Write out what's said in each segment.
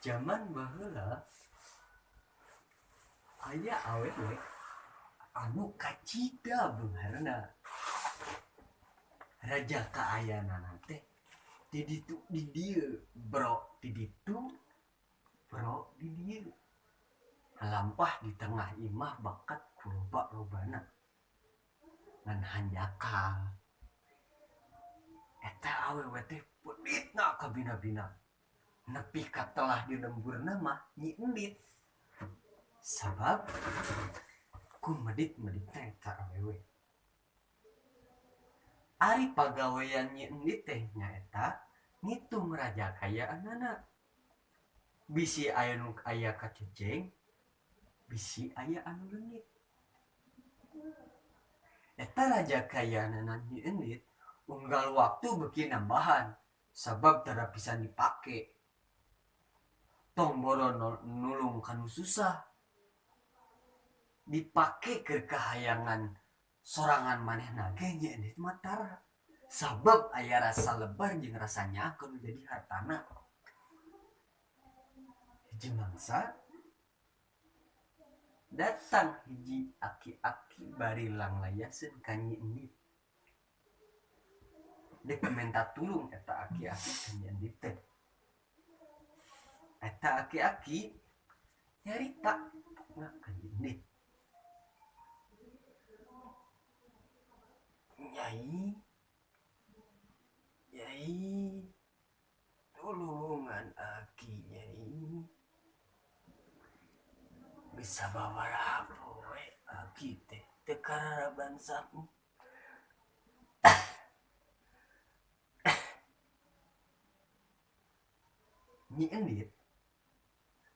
Zaman baheula aya awewe anu kacida beungharna. Raja kaayanana teh di ditu di dieu bro di ditu bro di dieu. Ngalampah di tengah imah bakat ku loba-lobana ngan hanjakal. Eta awewe teh peditna kabina-bina. Nepi ka telah di lemburna mah Nyi Endit. Sabab ku medit-meditna eta awewe. Ari pagawean Nyi Endit teh nyaeta ngitung raja kayaanana. Bisi aya nu aya kaceceng, bisi aya anu leungit. Eta raja kayaanana Nyi Endit unggal waktu beuki nambahan sabab tara pisan dipake. Tong boro nulung ka nu susah. Dipake keur kahayangan sorangan manehna ge Nyi Endit mah tara. Sabab aya rasa lebar jeung rasa nyaah nu jadi hartana. Hiji mangsa datang hiji aki-aki bari langlayaseun ka Nyi Endit. Dek menta tulung eta aki-aki ka Nyi Endit teh. Eta aki-aki nyarita pokna ka Nyi Endit. Nyai, nyai, tulungan aki nyai. Geus sababaraha poe aki teh teu kararaban sangu. Nyi Endit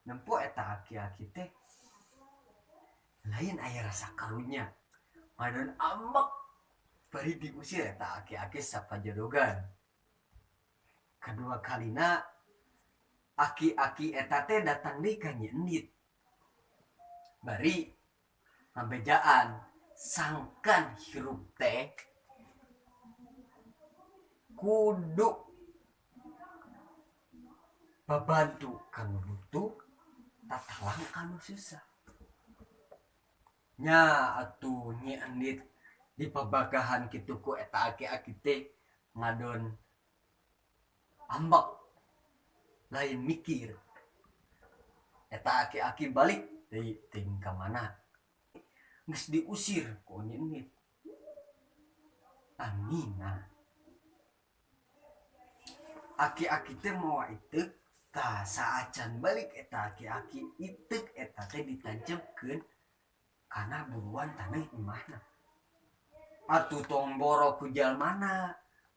nempo eta aki-aki teh lain aya rasa karunya ngadon ambek bari diusir eta aki-aki sapajodogan. Kadua kalina aki-aki eta teh datang deui ka Nyi Endit bari ngabejaan sangkan hirup teh kudu babantu ka nu butuh tatalang ka nu susah. Nya atuh Nyi Endit dipabagahan kitu ku eta aki-aki teh ngadon ambek lain mikir. Eta aki-aki balik deui teuing ka mana geus diusir ku Nyi Endit. Anina aki-aki teh mawa iteuk tah saacan balik eta aki-aki iteuk eta teh ditancepkeun kana buruan taneuh imahna. Atuh tong boro ku jalmana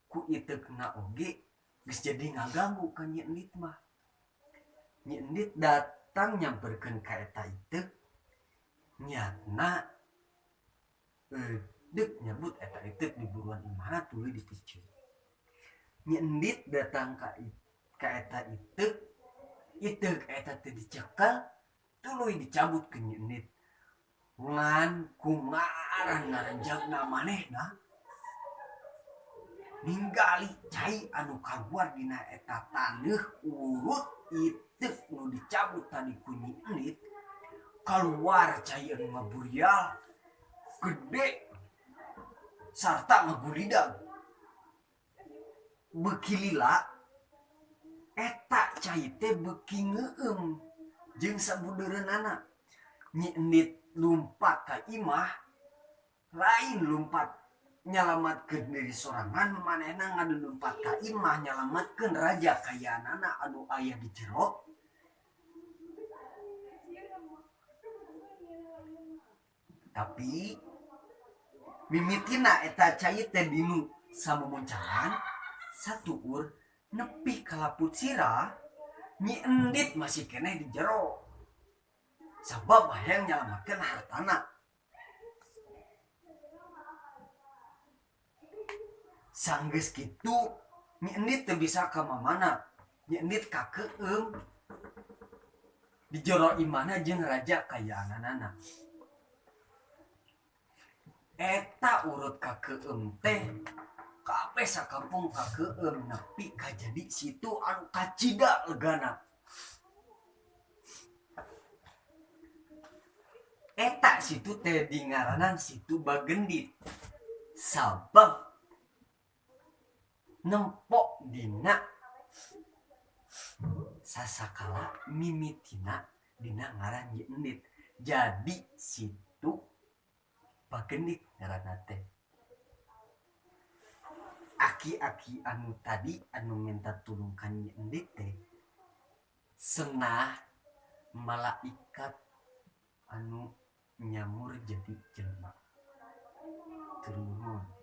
ku iteukna oge geus jadi ngaganggu ka Nyi Endit mah. Nyi Endit datang nyamperkeun ka eta iteuk niatna deuk nyebut eta iteuk di buruan imahna tuluy dipiceun. Nyi Endit datang ka eta iteuk, iteuk eta teh dicekel tuluy dicabut ku Nyi Endit. Ngan ku ngaran ngaranjagna manehna ninggali cai anu kaluar dina eta taneuh urut iteuk nu dicabut tadi ku Nyi Endit kaluar cai anu ngaburial gede sarta ngagulidag. Beuki lila eta cai teh beuki ngeueum jeung sabudeureunana. Nyi Endit lumpat ka imah lain lumpat nyalamatkeun diri sorangan manehna ngadon lumpat ka imah nyalamatkeun raja kayaanana anu aya di jero. Tapi mimitina eta cai teh dinu samumuncaran satuur nepi kalaput sirah Nyi Endit masih keneh di jero sabab hayang nyalamatkeun hartana. Sanggeus kitu Nyi Endit teu bisa ka mamana. Nyi Endit kakeueum di jero imahna jeung raja kayaananana. Eta urut kakeueum teh kabeh sakampung kakeueum nepi ka jadi situ anu kacida legana. Eta situ teh dingaranan Situ Bagendit, sabab nempo dina sasakala mimitina dina ngaran Nyi Endit, jadi Situ Bagendit ngaranna teh. Aki-aki anu tadi anu minta tulung ka Nyi Endit teh senah malaikat anu nyamur jadi jelema. Hatur nuhun.